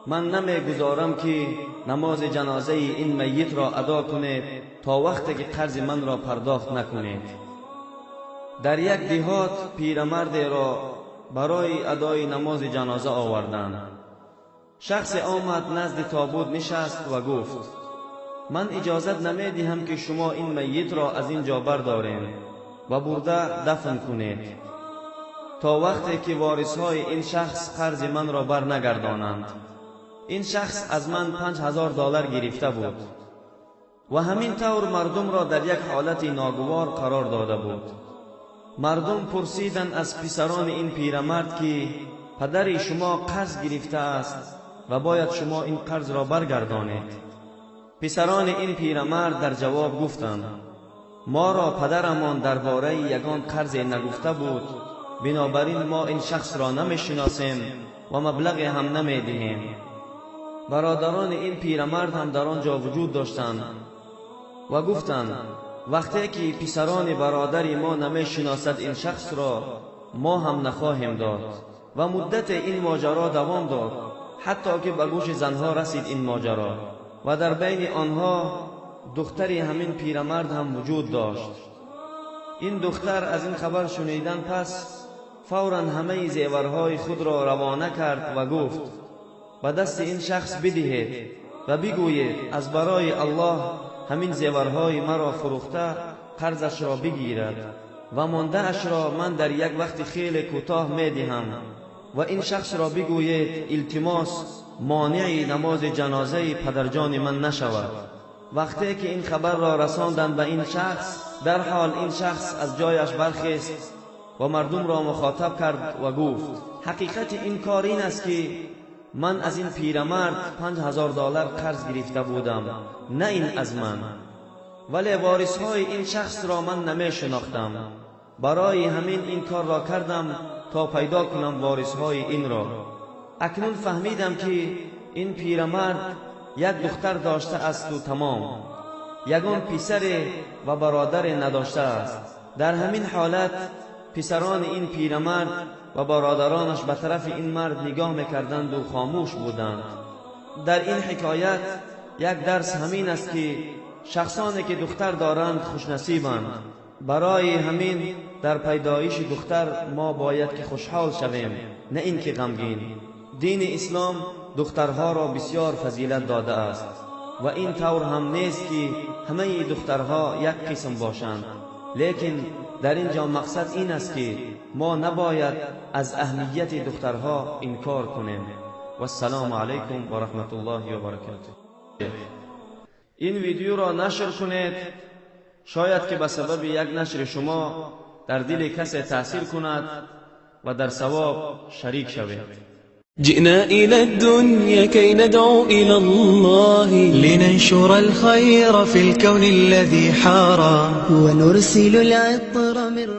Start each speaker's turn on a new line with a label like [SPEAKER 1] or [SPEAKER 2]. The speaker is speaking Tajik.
[SPEAKER 1] Ман намегузорам, ки намози ҷанозаи ин майитро адо кунед, то вақте ки қарзи манро пардохт накунед. Дар як деҳот пирамардеро барои адои намози ҷаноза оварданд. Шахсе омад, назди тобут нишаст ва гуфт: «Ман иҷозат намедиҳам, ки шумо ин майитро аз ин ҷо бардорем ва бурда дафн кунед, то вақте ки ворисҳои ин шахс қарзи манро барнагардонанд. Ин шахс аз ман 5000 доллар гирифта буд ва ҳамин тавр мардумро дар як ҳолати ногувор қарор дода буд.» Мардум пурсиданд аз писарони ин пирамард, ки падари шумо қарз гирифтааст ва бояд шумо ин қарзро баргардонед. Писарони ин пирамард дар ҷавоб гуфтанд: «Моро падарамон дар бораи ягон қарзе нагуфта буд, бинобар ин мо ин шахсро намешиносем ва маблағе ҳам намедиҳем.» Бародарони ин пирамард ҳам дар он ҷо вуҷуд доштанд ва гуфтанд: «Вақте ки писарони бародари мо намешиносад ин шахсро, мо ҳам нахоҳем дод.» Ва муддате ин моҷаро давом дод, ҳатто ки ба гӯши занҳо расид ин моҷаро, ва дар байни онҳо духтари ҳамин пирамард ҳам вуҷуд дошт. Ин духтар аз ин хабар шунидан пас фавран ҳамаи зеварҳои худро равона кард ва гуфт: «Ба дасти ин шахс бидиҳед ва бигӯед, аз барои Аллоҳ ҳамин зеварҳои маро фурӯхта, қарзашро бигирад ва мондаашро ман дар як вақти хеле кӯтоҳ медиҳам. Ва ин шахсро бигӯед, илтимос, монеи намози ҷанозаи падарҷони ман нашавад.» Вақте ки ин хабарро расонданд ба ин шахс, дарҳол ин шахс аз ҷояш бархест ва мардумро мухотаб кард ва гуфт: «Ҳақиқати ин кор ин аст, ки ман аз ин пирамард 5000 доллар қарз гирифта будам, на ин аз ман, вале ворисҳои ин шахсро ман намешинохтам. Барои ҳамин ин корро кардам, то пайдо кунам ворисҳои инро. Акнун фаҳмидам, ки ин пирамард як духтар доштаасту тамом, ягон писаре ва бародаре надоштааст.» Дар ҳамин ҳолат писарони ин пирамард ва бародаронаш ба тарафи ин мард нигоҳ мекарданду хомӯш буданд. Дар ин ҳикоят як дарс ҳамин аст, ки шахсоне ки духтар доранд, хушнасибанд. Барои ҳамин дар пайдоиши духтар мо бояд ки хушҳол шавем, на ин ки ғамгин. Дини ислом духтарҳоро бисёр фазилат додааст ва ин тавр ҳам нест, ки ҳамаи духтарҳо як қисм бошанд, лекин дар ин ҷо мақсад ин аст, ки мо набояд аз аҳамияти духтарҳо инкор кунем. Вассалому алайкум ва раҳматуллоҳи ва баракатуҳ. Ин видеоро нашр кунед, шояд ки ба сабаби як нашри шумо дар дили касе таъсир кунад ва дар савоб шарик шавед.
[SPEAKER 2] جئنا إلى الدنيا كي ندعو إلى الله،
[SPEAKER 3] لننشر الخير في الكون الذي حارى،
[SPEAKER 4] ونرسل العطر من